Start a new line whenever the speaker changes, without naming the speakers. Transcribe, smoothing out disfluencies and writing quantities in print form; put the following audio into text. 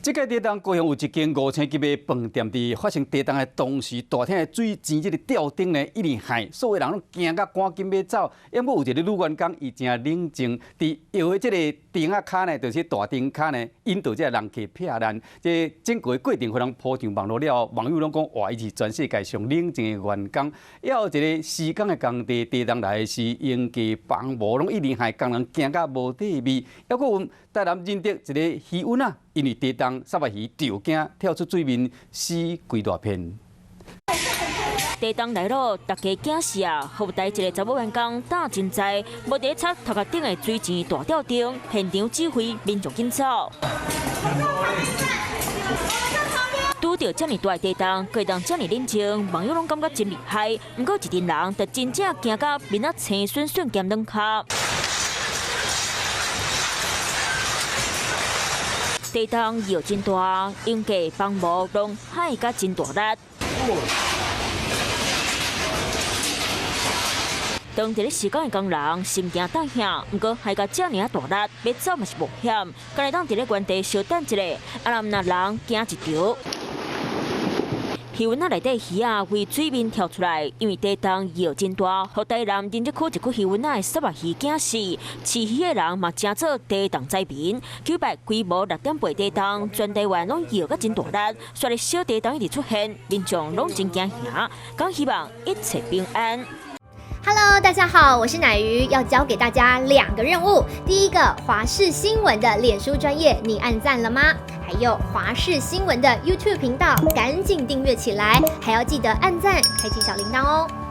這屆地動高雄有一間五星級的飯店，佇發生地動的當時，大廳的水錢這个吊燈呢，一直害，所有人攏驚甲趕緊欲走。毋過有一個女員工，伊誠冷靜，佇搖的這个燈仔跤呢，就是大燈跤呢，引導這个人客避難。這整個過程予人鋪上網路了後，網友攏講哇，伊是全世界上冷靜的員工。猶有一个施工的工地，地動來時，用家幫模攏一直害工人驚甲無地味。猶閣有台南仁德一个漁塭仔，因為地動虱目魚著驚跳出水面，死規大片。
地動來咯，大家驚死啊！服務台一个查某員工膽真濟，無佇咧插頭殼頂的水錢大吊燈，現場指揮民眾緊走。拄著遮爾大地動，閣會當遮爾冷靜，網友攏感覺真厲害。毋過一陣人就真正驚甲面仔青順順兼軟跤。地動搖真大，鷹架幫模攏害甲真大力。當佇咧施工的工人心驚膽嚇，毋過害甲遮爾仔大力，欲走嘛是冒險，敢會當佇咧原地相等一下，啊若毋若人驚一著。魚塭仔內底魚仔為水面跳出來，因為地動搖真大，予台南仁德區一區魚塭仔的虱目魚驚死，飼魚的人嘛成做地動災民。9擺規模6.8地動，全台灣攏搖甲真大力，煞咧小地動一直出現，民眾攏真驚嚇，講希望一切平安。
Hello，大家好，我是奶魚，要交給大家兩個任務。第一個，華視新聞的臉書專頁，你按讚了嗎？還有華視新聞的 YouTube 頻道，趕緊訂閱起來，還要記得按讚，開啟小鈴鐺哦。